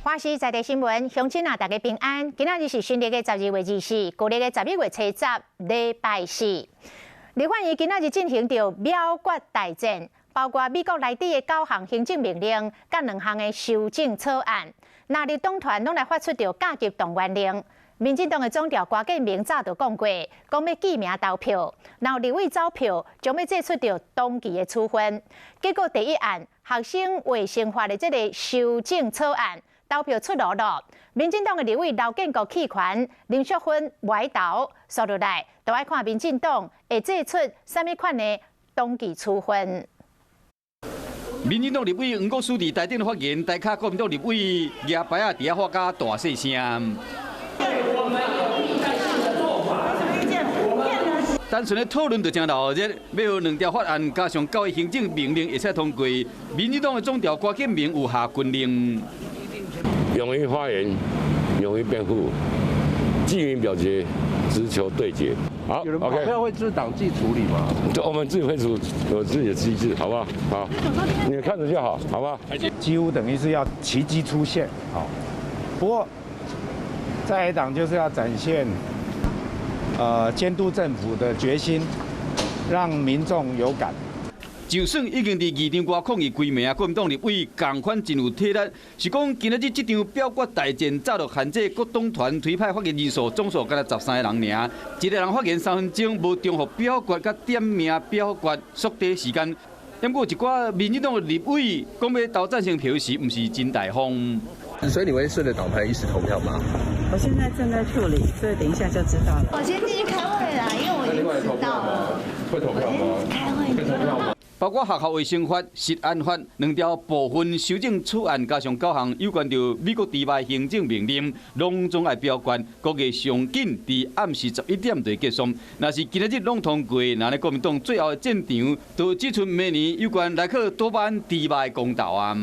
華視在地新聞，鄉親啊，大家平安。今仔日是新曆的12月24，舊曆的11月七十，禮拜四。立法院今仔日進行著表決大戰，包括美國來佇的九項行政命令，佮兩項的修正草案。藍綠黨團攏來發出著加急動員令。民進黨的總召郭建明早就講過，講欲記名投票，若立委走票，將欲祭出著黨紀的處分。結果第一案學生衛生法的這个修正草案，投票出爐囉，民進黨的立委劉建國棄權，林淑芬無愛投，紲落來就愛看民進黨會祭出啥物款的黨紀處分。民進黨立委黃國書佇台頂發言，台跤國民黨立委舉牌仔佇遐發甲大細聲。我們有替代性的做法。單純的討論就誠鬧熱，欲予兩條法案加上九个行政命令會使通過，民進黨的總召郭建明有下軍令。勇於發言，勇於辯護，記名表決，只求對決。好，有人跑票會是黨紀處理嗎？就我們自己會處有自己的機制，好不好？好，你們看着就好，好吧？幾乎等於是要奇蹟出現，好。不過在野黨就是要展現，監督政府的決心，讓民眾有感。就算已經佇議場外抗議規暝啊，國民黨立委仝款真有體力，是講今仔日這場表決大戰早就限制各黨團推派發言人數總數干焦13个人爾，一个人發言3分鐘，無重複表決佮點名表決縮短時間。不過一寡民進黨的立委講欲投贊成票時，毋是真大方。所以你會順著黨派意思投票嗎？我現在正在處理，所以等一下就知道了。我先進去開會啦，因為我已經遲到了。會投票嗎？開會。會投票嗎？包括學校衛生法、食安法兩條部分修正草案，加上九項有關著美國之外行政命令，攏總愛表決，估計上緊佇暗時11點就會結束。若是今仔日攏通過，那呢國民黨最後的戰場，就只賰明年有關萊克多巴胺之外公投啊。